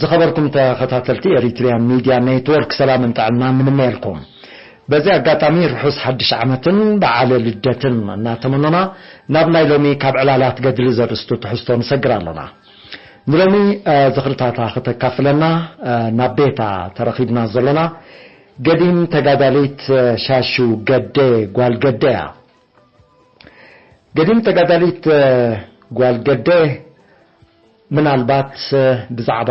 ዝኸበርኩም ተኸታተልቲ ኤሪትሪያን ሚድያ ኔትወርክ፣ ሰላምን ጥዕናን ንምነየልኩም። በዚ ኣጋጣሚ ርሑስ ሓድሽ ዓመትን በዓለ ልደትን እናተመኖና፣ ናብ ናይ ሎሚ ካብ ዕላላት ገድሊ ዘርእስቱ ትሕዝቶ ንሰግር ኣሎና። ንሎሚ ዝኽርታታ ክተካፍለና ናብ ቤታ ተረኺብና ዘሎና ገዲም ተጋዳሊት ሻሹ ገዴ፣ ጓል ገዴ እያ። ገዲም ተጋዳሊት ጓል ገዴ፣ ምናልባት ብዛዕባ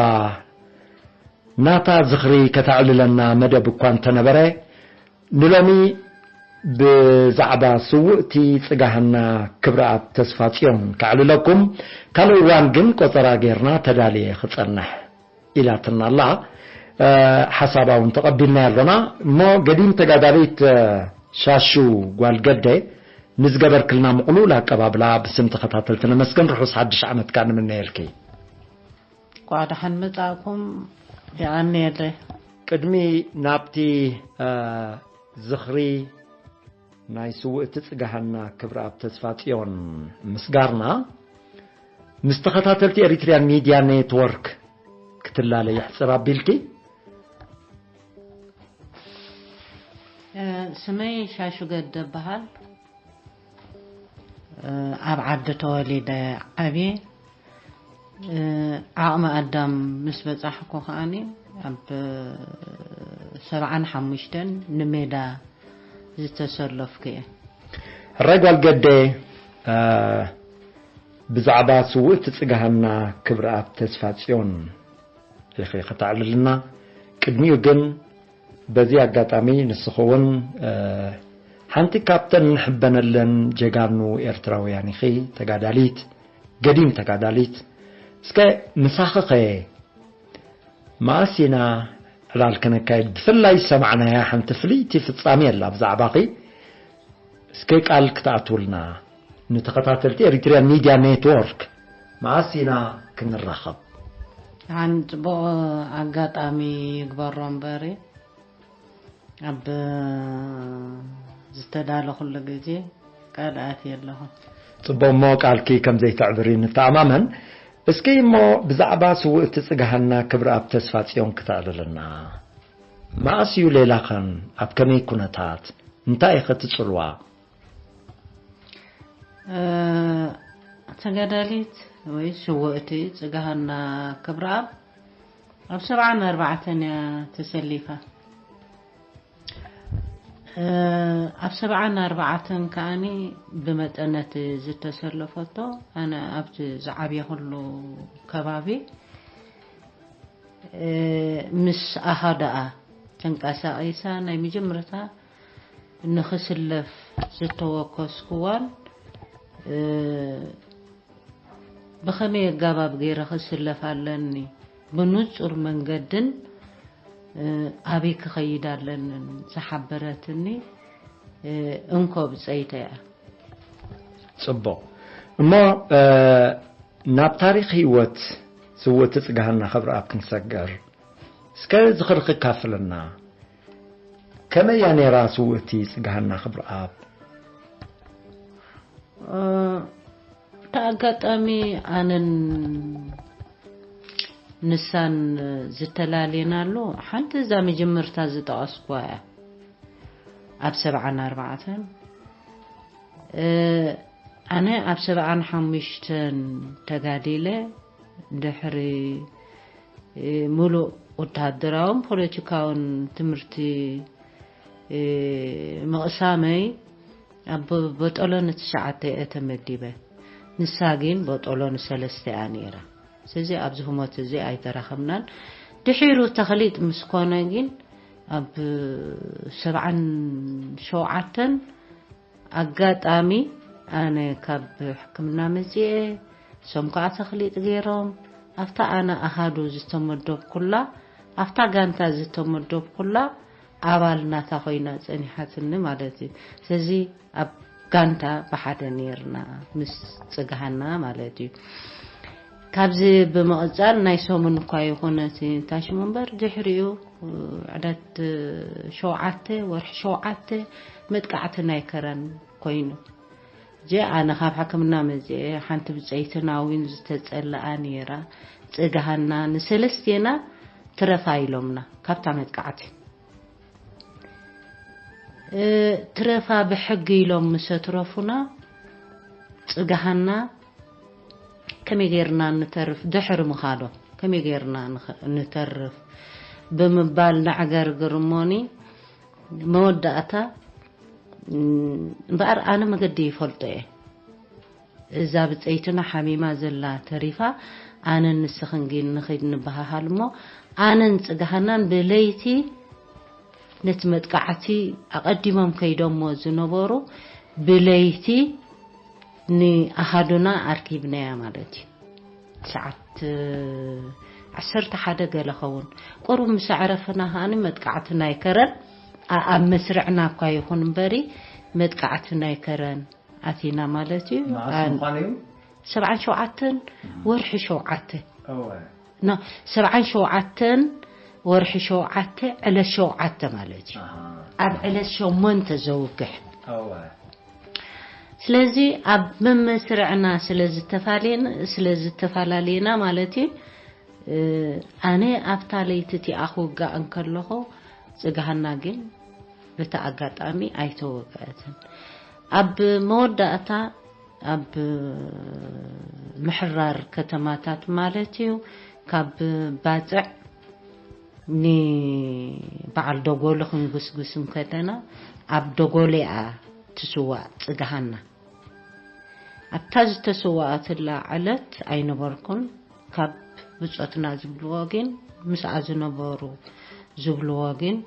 ናታ ዝኽሪ ከተዕልለና መደብ እኳ እንተነበረ፣ ንሎሚ ብዛዕባ ስውእቲ ጽጋሃና ክብረኣብ ተስፋጽዮን ከዕልለኩም፣ ካልእ እዋን ግን ቆጸራ ጌርና ተዳልየ ክጸንሕ ኢላትና ኣላ። ሓሳባ እውን ተቐቢልና ኣሎና። እሞ ገዲም ተጋዳሊት ሻሹ ጓል ገዴ፣ ንዝገበርክልና ምቕሉል ኣቀባብላ ብስም ተኸታተልቲ ነመስግን። ርሑስ ሓድሽ ዓመት ከኣ ንምነየልኪ። እንኳዕ ደሓን መጻእኩም። የቐንየለይ። ቅድሚ ናብቲ ዝኽሪ ናይ ስውእቲ ጽጋሃና ክብረኣብ ተስፋጽዮን ምስጋርና፣ ምስ ተኸታተልቲ ኤሪትሪያን ሚድያ ኔትወርክ ክትላለይ ይሕጽር ኣቢልኪ። ስመይ ሻሹ ገዴ እበሃል። ኣብ ዓዲ ተወሊደ ዓብየ። ዓቕሚ ኣዳም ምስ በጻሕኩ ከኣኒ ኣብ ሰብዓን ሓሙሽተን ንሜዳ ዝተሰለፍኩ እየ። ሕራይ ጓል ገዴ፣ ብዛዕባ ስውእቲ ጽጋሃና ክብረኣብ ተስፋጽዮን ኢኺ ከተዕልልና። ቅድሚኡ ግን በዚ ኣጋጣሚ ንስኺ እውን ሓንቲ ካብተን ንሕበነለን ጀጋኑ ኤርትራውያን ኢኺ፣ ተጋዳሊት፣ ገዲም ተጋዳሊት። እስከ ምሳኺኸ መኣስ ኢና ዕላል ከነካይድ? ብፍላይ ዝሰማዕናያ ሓንቲ ፍልይቲ ፍጻሜ ኣላ ብዛዕባኺ። እስከ ቃል ክትኣትውልና ንተኸታተልቲ ኤሪትሪያን ሚድያ ኔትወርክ፣ መኣስ ኢና ክንራኸብ? ሓን ጽቡቕ ኣጋጣሚ ይግበሮ እምበሪ ኣብ ዝተዳለኹሉ ግዜ ቃል ኣትየ ኣለኹ። ጽቡቕ፣ እሞ ቃልኪ ከም ዘይተዕብሪ ንተኣማመን። እስኪ እሞ ብዛዕባ ስውእቲ ጽጋሃና ክብረኣብ ተስፋጽዮን ክተዕልልና። መኣስ እዩ ሌላኸን? ኣብ ከመይ ኩነታት? እንታይ ኢኸ ትጽልዋ? ተጋዳሊት ወይ ስውእቲ ጽጋሃና ክብረኣብ ኣብ ሰብዓን ኣርባዕተን እያ ተሰሊፋ። ኣብ ሰብዓን ኣርባዕተን ከኣኒ ብመጠን ነቲ ዝተሰለፈቶ፣ ኣነ ኣብቲ ዝዓብየኹሉ ከባቢ ምስ ኣሃዱኣ ተንቀሳቒሳ ናይ መጀመርታ ንኽስለፍ ዝተወከስኩዋን ብኸመይ ኣጋባብ ገይረ ክስለፍ ኣለኒ፣ ብንጹር መንገድን ኣበይ ክኸይድ ኣለንን ዝሓበረትኒ እንኮ ብጸይተ እያ። ጽቡቕ። እሞ ናብ ታሪኽ ህይወት ስውእቲ ጽጋሃና ክብረኣብ ክንሰገር፣ እስከ ዝኽርኺ ካፍለና። ከመይ እያ ነይራ ስውእቲ ጽጋሃና ክብረኣብ? እቲ ኣጋጣሚ ኣነን ንሳን ዝተላለየናሉ ሓንቲ እዛ መጀመርታ ዝጠቐስኩዋ እያ። ኣብ ሰብዓን ኣርባዕተን ኣነ ኣብ ሰብዓን ሓሙሽተን ተጋዲለ ድሕሪ ሙሉእ ወተሃደራውን ፖለቲካውን ትምህርቲ ምቕሳመይ ኣብ ቦጦሎኒ ትሽዓተ እየ ተመዲበ። ንሳ ግን ቦጦሎኒ ሰለስተ እያ ነይራ። ስለዚ ኣብዚ ህሞት እዚ ኣይተራኸብናን። ድሒሩ ተኽሊጥ ምስ ኮነ ግን ኣብ ሰብዓን ሸውዓተን ኣጋጣሚ ኣነ ካብ ሕክምና መጺኤ፣ እሶም ከኣ ተኽሊጥ ገይሮም ኣብታ ኣነ ኣሃዱ ዝተመደብኩላ፣ ኣብታ ጋንታ ዝተመደብኩላ ኣባል ናታ ኮይና ጸኒሓትኒ ማለት እዩ። ስለዚ ኣብ ጋንታ ብሓደ ነይርና ምስ ጽግሃና ማለት እዩ። ካብዚ ብምቕጻል ናይ ሰሙን እኳ ይኹን እቲ ታሽሙ እምበር ድሕሪኡ ዕለት ሸውዓተ ወርሒ ሸውዓተ መጥቃዕቲ ናይ ከረን ኮይኑ። ጀ ኣነ ካብ ሕክምና መጽኤ ሓንቲ ብጸይትና እውን ዝተጸለኣ ነይራ። ጽግሃና ንሰለስቴና ትረፋ ኢሎምና ካብታ መጥቃዕቲ። እ፣ ትረፋ ብሕጊ ኢሎም ምስ ኣትረፉና፣ ጽግሃና ከመይ ጌርና ንተርፍ ድሕሪ ምኻዶ፣ ከመይ ጌርና ንኸ-፣ ንተርፍ ብምባል ነዕገርግር እሞኒ፣ መወዳእታ፣ እም፣ እምበኣር ኣነ መገዲ ይፈልጦ እየ። እዛ ብጸይትና ሓሚማ ዘላ ተሪፋ፣ ኣነን ንስኽን ግን ንኺድ ንበሃሃል እሞ፣ ኣነን ጽግሃናን ብለይቲ ነቲ መጥቃዕቲ ኣቐዲሞም ከይዶሞ ዝነበሩ ብለይቲ ንኣሃዱና ኣርኪብናያ ማለት እዩ። ሰዓት ዓሰርተ ሓደ ገለ ኸውን። ቁሩብ ምስ ኣዕረፍና ከኣኒ መጥቃዕቲ ናይ ከረን ኣ-፣ ኣብ መስርዕና እኳ ይኹን እምበሪ መጥቃዕቲ ናይ ከረን ኣቲና ማለት እዩ። መዓስ ኣን-፣ ምዃኑ እዩ? ሰብዓን ሸውዓተን ወርሒ ሸውዓተ። እወ። ኖ፣ ሰብዓን ሸውዓተን ወርሒ ሸውዓተ ዕለት ሸውዓተ ማለት እዩ። ኣሃ። ኣብ ዕለት ሸሞንተ ዘውግሕ። እወ። ስለዚ ኣብ መመስርዕና ስለ ዝተፋሌን-፣ ስለ ዝተፈላለየና ማለት እዩ፣ እ፣ ኣነ ኣብታ ለይቲ እቲኣ ክውጋእ እንከለኹ ጽግሃና ግን በቲ ኣጋጣሚ ኣይተወግአትን። ኣብ መወዳእታ ኣብ ምሕራር ከተማታት ማለት እዩ፣ ካብ ባጽዕ ንበዓል ደጎሎ ክንጉስጉስ እንከለና፣ ኣብ ደጎሎ እያ ትስዋእ ጽግሃና። ኣብታ ዝተሰዋኣትላ ዕለት ኣይነበርኩን። ካብ ብጾትና ዝብልዎ ግን፣ ምስኣ ዝነበሩ ዝብልዎ ግን፣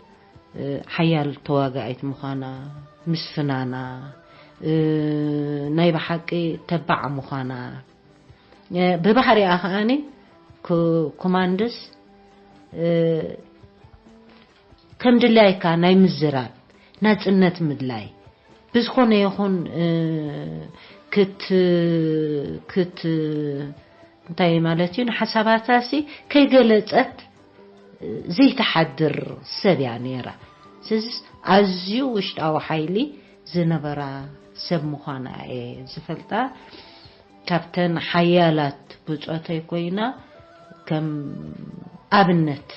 እ፣ ሓያል ተዋጋኢት ምዃና፣ ምስ ፍናና፣ እ፣ ናይ ብሓቂ ተባዕ ምዃና፣ እ፣ ብባህሪኣ ከኣኒ ክ-፣ ኮማንድስ፣ እ፣ ከም ድላይካ ናይ ምዝራብ ናጽነት ምድላይ፣ ብዝኾነ ይኹን፣ እ፣ ክት-፣ ክት-፣ እንታይ ማለት እዩ፣ ንሓሳባታሲ ከይገለጸት ዘይትሓድር ሰብ እያ ነይራ። ስለዚ ኣዝዩ ውሽጣዊ ሓይሊ ዝነበራ ሰብ ምዃና እየ ዝፈልጣ። ካብተን ሓያላት ብጾተይ ኮይና ከም ኣብነት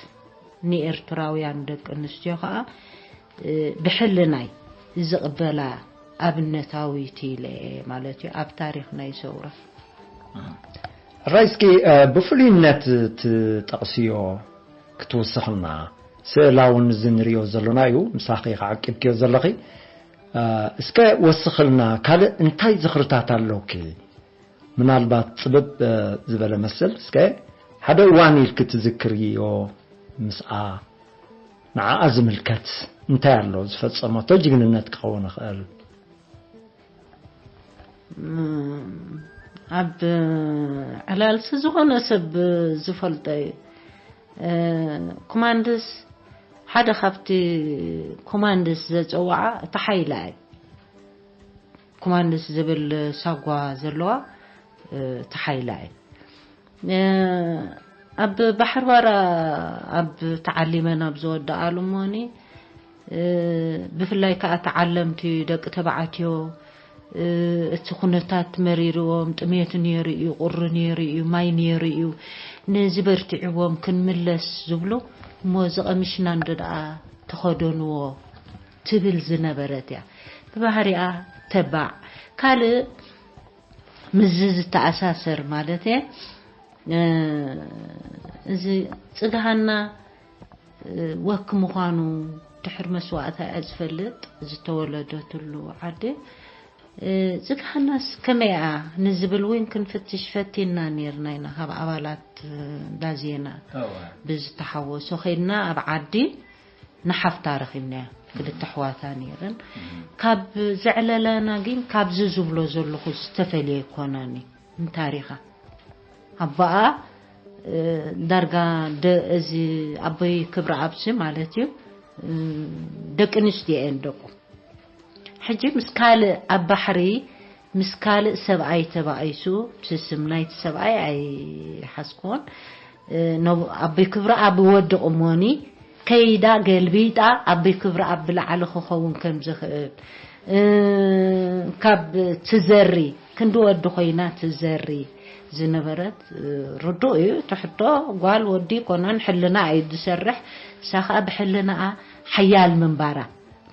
ንኤርትራውያን ደቂ ኣንስትዮ ኸኣ፣ እ፣ ብሕልናይ ዝቕበላ ኣብነታዊት ኢለ ማለት እዩ ኣብ ታሪኽ ናይ ሰውራ። ሕራይ እስኪ፣ እ፣ ብፍሉይነት ትጠቕስዮ ክትውስኽልና፣ ስእላውን እዚ ንርእዮ ዘሎና እዩ፣ ምሳኺ ከዓቂብክዮ ዘለኺ። እ፣ እስከ ወስኽልና፣ ካልእ እንታይ ዝኽርታት ኣሎኪ? ምናልባት ጽብብ፣ እ፣ ዝበለ መስል፣ እስከ ሓደ እዋን ኢልኪ ትዝክርዮ ምስኣ፣ ንዓኣ ዝምልከት እንታይ ኣሎ ዝፈጸመቶ ጅግንነት ክኸውን ይኽእል? እም፣ ኣብ ዕላልሲ ዝኾነ ሰብ ዝፈልጦ እዩ። እ፣ ኮማንድስ ሓደ ካብቲ ኮማንድስ ዘጸውዓ እቲ ሓይላ እዩ። ኮማንድስ ዝብል ሳጓ ዘለዋ፣ እ፣ ተሓይላ እያ። እ፣ ኣብ ባሕሪ ባራ ኣብ ተዓሊመን ኣብ ዝወደኣሉ እሞኒ፣ እ፣ ብፍላይ ከኣ ተዓለምቲ ደቂ ተባዕትዮ፣ እ፣ እቲ ኩነታት መሪርዎም፣ ጥሜት ነይሩ እዩ፣ ቁሪ ነይሩ እዩ፣ ማይ ነይሩ እዩ፣ ነዚ በርቲዕዎም ክንምለስ ዝብሉ፣ እሞ እዚ ቀሚሽና እንዶ ደኣ ተኸደንዎ ትብል ዝነበረት እያ። ብባህሪኣ ተባዕ። ካልእ ምስዚ ዝተኣሳሰር ማለት እየ፣ እ፣ እዚ ጽግሃና፣ እ፣ ወኪ ምዃኑ ድሕሪ መስዋእታ እያ ዝፈልጥ፣ ዝተወለደትሉ ዓዲ። እ፣ ጽግሃናስ ከመይ እያ ንዝብል እውን ክንፍትሽ ፈቲንና ነይርና ኢና፣ ካብ ኣባላት፣ እ፣ እንዳ ዜና እወ። ብዝተሓወሶ ኸይድና ኣብ ዓዲ ንሓፍታ ረኺብናያ። ክልተ ኣሕዋታ ነይረን። እም። ካብ ዘዕለለና ግን ካብዚ ዝብሎ ዘለኹ ዝተፈልየ ኣይኮነን እዩ ንታሪኻ። ኣቦኣ፣ እ፣ ዳርጋ ደ-፣ እዚ ኣቦይ ክብረኣብሲ ማለት እዩ፣ እ፣ ደቂ ኣንስትዮ እየን ደቁ። ሕጂ ምስ ካልእ ኣብ ባሕሪ ምስ ካልእ ሰብኣይ ተባኢሱ፣ ስም ናይቲ ሰብኣይ ኣይሓዝኩዎን። እ፣ ነብ-፣ ኣቦይ ክብረኣብ ወዲ ቁሞኒ ከይዳ ገልቢጣ ኣቦይ ክብረኣብ ብላዕሊ ክኸውን ከም ዝኽእል፣ እ፣ ካብ ትዘሪ ክንዲ ወዲ ኮይና ትዘሪ፣ ዝነበረት። እ፣ ርዱእ እዩ እቲ ሕቶ። ጓል ወዲ ኮነን ሕልና እዩ ዝሰርሕ። እሳ ኸኣ ብሕልናኣ ሓያል ምንባራ፣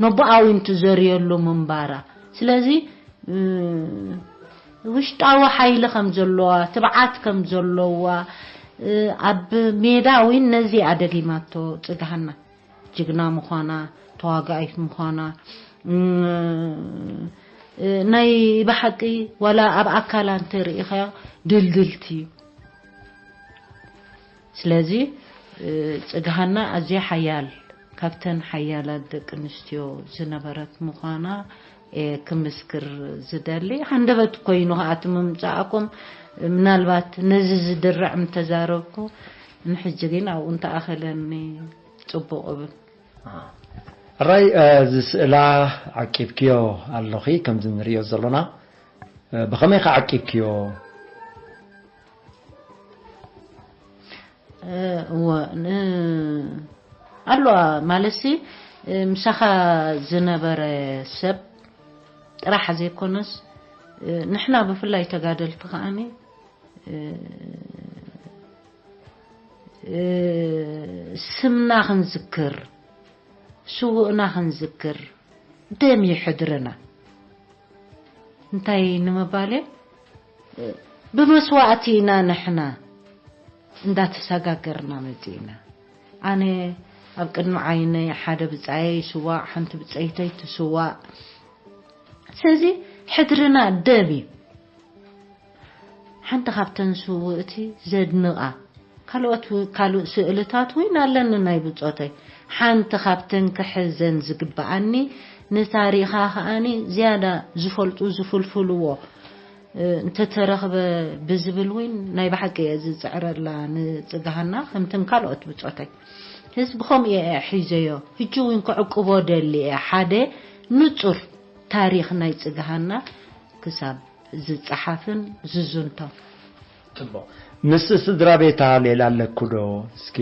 ነቦኣ እውን ትዘርየሉ ምንባራ። ስለዚ እ፣ ውሽጣዊ ሓይሊ ከም ዘለዋ፣ ትብዓት ከም ዘለዋ፣ እ፣ ኣብ ሜዳ እውን ነዚ እያ ደጊማቶ ጽግሃና። ጅግና ምዃና፣ ተዋጋኢት ምዃና፣ እ፣ እ፣ ናይ ብሓቂ ዋላ ኣብ ኣካላ እንተርኢኻዮ ድልድልቲ። ስለዚ፣ እ፣ ጽግሃና ኣዝያ ሓያል፣ ካብተን ሓያላት ደቂ ኣንስትዮ ዝነበረት ምዃና፣ እ፣ ክምስክር ዝደሊ። ሃንደበት ኮይኑ ከኣ እቲ ምምጻእኩም፣ ምናልባት ነዚ ዝድርዕ ምተዛረብኩ፣ ንሕጂ ግን ኣብኡ እንተኣኸለኒ ጽቡቕ እብል። ኣራይ፣ እ፣ እዚ ስእላ ዓቂብክዮ ኣለኺ፣ ከምዚ ንርእዮ ዘሎና፣ እ፣ ብኸመይ ከ ዓቂብክዮ? እ፣ እወ፣ ን-፣ ኣለዋ ማለትሲ፣ እ፣ ምሳኻ ዝነበረ ሰብ ጥራሕ ዘይኮነስ፣ እ፣ ንሕና ብፍላይ ተጋደልቲ ከኣኒ፣ እ፣ እ፣ ስምና ክንዝክር፣ ስውእና ክንዝክር፣ ደም ይሕድርና። እንታይ ንምባል እየ? ብመስዋእቲ ኢና ንሕና እንዳተሰጋገርና መጺእና። ኣነ ኣብ ቅድሚ ዓይነይ ሓደ ብጻየይ ይስዋእ፣ ሓንቲ ብጸይተይ ትስዋእ። ስለዚ ሕድርና ደም እዩ። ሓንቲ ካብተን ስውእቲ ዘድንቓ፣ ካልኦት ው-፣ ካልእ ስእልታት እውን ኣለኒ ናይ ብጾተይ። ሓንቲ ካብተን ክሕዘን ዝግብኣኒ፣ ንታሪኻ ከኣኒ ዝያዳ ዝፈልጡ ዝፍልፍልዎ፣ እ፣ እንተተረኽበ ብዝብል እውን ናይ ብሓቂ እየ ዝጽዕረላ ንጽግሃና፣ ከምተን ካልኦት ብጾተይ። ህዝቢ ከምኡ እየ ሒዘዮ። ሕጂ እውን ክዕቅቦ ደሊ እየ። ሓደ ንጹር ታሪኽ ናይ ጽግሃና ክሳብ ዝጸሓፍን ዝዝንቶን። ጽቡቕ። ምስ ስድራ ቤታ ሌላ ኣለኩ ዶ? እስኪ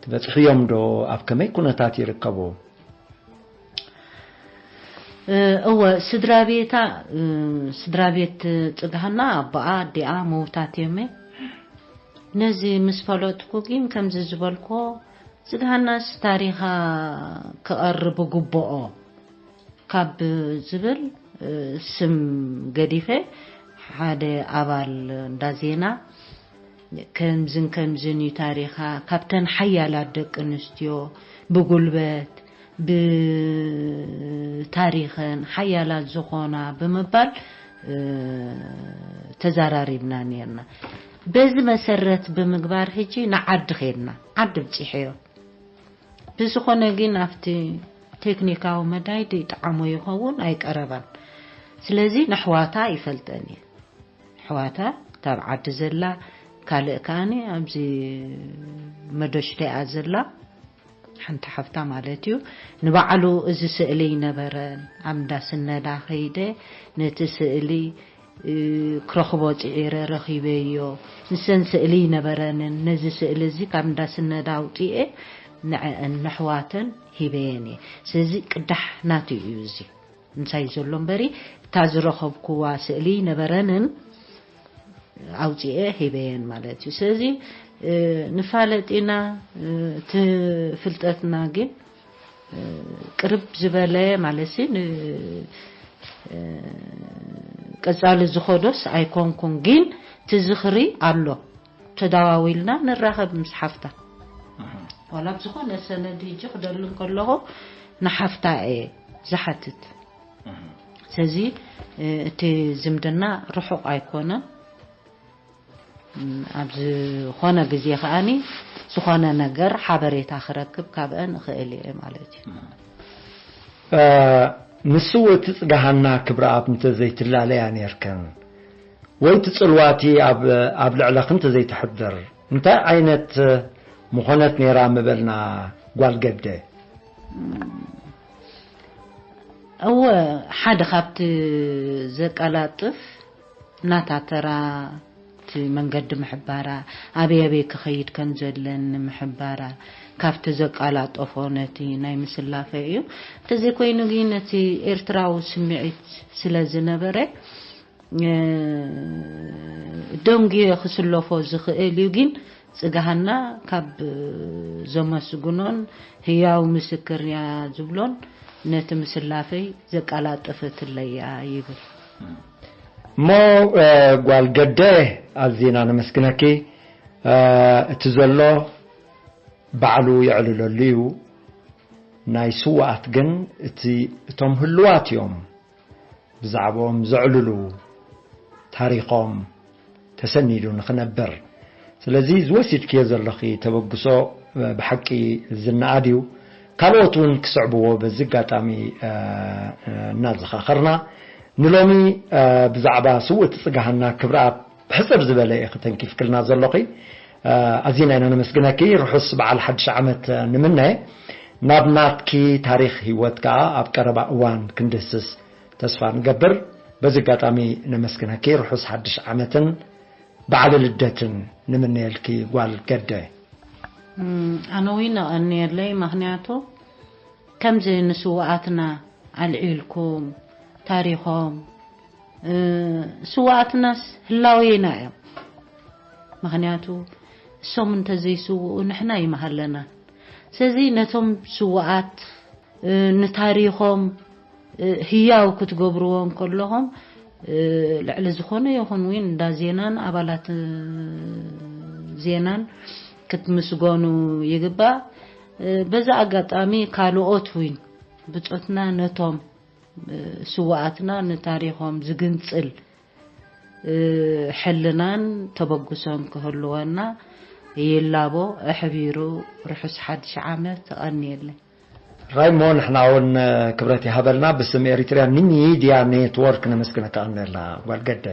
ትበጽሕዮም ዶ? ኣብ ከመይ ኩነታት ይርከቡ? እ፣ እወ፣ ስድራ ቤታ፣ እ፣ ስድራ ቤት ጽግሃና ኣቦኣ፣ ኣዲኣ ምዉታት እዮም። ነዚ ምስ ፈለጥኩ ግን ከምዚ ዝበልኮ ጽግሃናስ ታሪኻ ክቐርብ ግብኦ ካብ ዝብል፣ እ፣ ስም ገዲፈ ሓደ ኣባል እንዳ ዜና ከምዝን ከምዝን እዩ ታሪኻ፣ ካብተን ሓያላት ደቂ ኣንስትዮ ብጉልበት ብታሪኽን ሓያላት ዝኾና ብምባል፣ እ፣ ተዘራሪብና ነርና። በዚ መሰረት ብምግባር ሕጂ ንዓዲ ኸድና፣ ዓዲ ብጺሐዮ። ብዝኾነ ግን ኣብቲ ቴክኒካዊ መዳይ ደይጠዓሞ ይኸውን ኣይቀረባን። ስለዚ ንሕዋታ ይፈልጠን እየ። ኣሕዋታ እታ ኣብ ዓዲ ዘላ፣ ካልእ ከኣኒ ኣብዚ መዶሽደኣ ዘላ ሓንቲ ሓፍታ ማለት እዩ። ንባዕሉ እዚ ስእሊ ይነበረን ኣብ እንዳ ስነዳ ከይደ ነቲ ስእሊ፣ እ፣ ክረኽቦ ጽዒረ ረኺበዮ። ንሰን ስእሊ ይነበረንን ነዚ ስእሊ እዚ ካብ እንዳ ስነዳ ኣውጽኤ ንዐአን ነሕዋተን ሂበየን እየ። ስለዚ ቅዳሕ ናቱ እዩ እዚ። ምሳይ ዘሎ እምበሪ እታ ዝረኸብኩዋ ስእሊ ነበረንን ኣውፅኤ ሂበየን ማለት እዩ። ስለዚ፣ እ፣ ንፋለጥ ኢና፣ እ፣ እቲ ፍልጠትና ግን፣ እ፣ ቅርብ ዝበለ ማለት ሲ ን-፣ እ፣ ቀፃሊ ዝኸዶስ ኣይኮንኩን፣ ግን እቲ ዝኽሪ ኣሎ። ተደዋዊልና ንራኸብ ምስ ሓፍታ። ዋላ ኣብ ዝኾነ ሰነድ ሂጂ ክደሊ እንከለኹ ንሓፍታ እየ ዝሓትት። ስለዚ፣ እ፣ እቲ ዝምድና ርሑቕ ኣይኮነን። እም፣ ኣብ ዝኾነ ግዜ ከኣኒ ዝኾነ ነገር ሓበሬታ ክረክብ ካብአን እኽእል እየ ማለት እዩ። እ፣ ንስውእቲ ጽጋሃና ክብረኣብ እንተዘይትላለያ ኔርከን፣ ወይ እቲ ጽልዋቲ ኣብ፣ ኣብ ልዕለኺ እንተዘይትሕድር፣ እንታይ ዓይነት ምኾነት ኔራ ምበልና ጓል ገደ? እወ፣ ሓደ ካብቲ ዘቀላጥፍ ናታ ተራ፣ እቲ መንገዲ ምሕባራ፣ ኣበይ ኣበይ ክኸይድ ከም ዘለን ንምሕባራ፣ ካብቲ ዘቀላጠፎ ነቲ ናይ ምስላፈ እዩ። እንተዘይኮይኑ ግን ነቲ ኤርትራዊ ስምዒት ስለ ዝነበረ፣ እ፣ ደንጉየ ክስለፎ ዝኽእል እዩ፣ ግን ጽጋሃና ካብ ዘመስግኖን ህያው ምስክር እያ ዝብሎን ነቲ ምስላፈይ ዘቀላጠፈትለይ እያ ይብል። እሞ እ፣ ጓል ገደ፣ ኣዚና ነመስግነኪ። እ፣ እቲ ዘሎ ባዕሉ የዕልለሉ እዩ። ናይ ስዋኣት ግን እቲ እቶም ህልዋት እዮም ብዛዕባኦም ዘዕልሉ፣ ታሪኾም ተሰኒዱ ንኽነብር። ስለዚ ዝወሲድክዮ ዘለኺ ተበግሶ እ፣ ብሓቂ ዝነኣድ እዩ። ካልኦት እውን ክስዕብዎ በዚ ኣጋጣሚ እ፣ እ፣ እናዘኻኸርና ንሎሚ እ፣ ብዛዕባ ስውእቲ ጽጋሃና ክብረኣብ ብሕጽር ዝበለ ኢኺ ተንኪፍክልና ዘለኺ። እ፣ ኣዚና ኢና ነመስግነኪ። ርሑስ በዓል ሓድሽ ዓመት እ፣ ንምነ። ናብ ናትኪ ታሪኽ ህይወት ከኣ ኣብ ቀረባ እዋን ክንድህስስ ተስፋ ንገብር። በዚ ኣጋጣሚ ነመስግነኪ። ርሑስ ሓድሽ ዓመትን በዓል ልደትን ንምነየልኪ ጓል ገደ። እም፣ ኣነ እውን ኣቐንየለይ፣ ምኽንያቱ ከምዚ ንስውኣትና ኣልዒልኩም ታሪኾም እ፣ ስውኣትናስ ህላዌና እዮም። ምኽንያቱ እሶም እንተዘይስውኡ ንሕና ይመሃለናን። ስለዚ ነቶም ስውኣት እ፣ ንታሪኾም እ፣ ህያው ክትገብርዎ እንከለኹም እ፣ ልዕሊ ዝኾነ ይኹን ውን እንዳ ዜናን ኣባላት እ፣ ዜናን ክትምስገኑ ይግባእ። እ፣ በዛ ኣጋጣሚ ካልኦት ውን ብጾትና ነቶም እ፣ ስውኣትና ንታሪኾም ዝግንጽል እ፣ ሕልናን ተበግሶን ክህልወና ይላቦ። ኣሕቢሩ ርሑስ ሓድሽ ዓመት። ተቐንየለይ። ራይሞ፣ ንሕና እውን እ፣ ክብረት ይሃበልና። ብስም ኤሪትርያ ሚዲያ ኔትወርክ ነመስግነካ። ቀንየልና ጓል ገደ።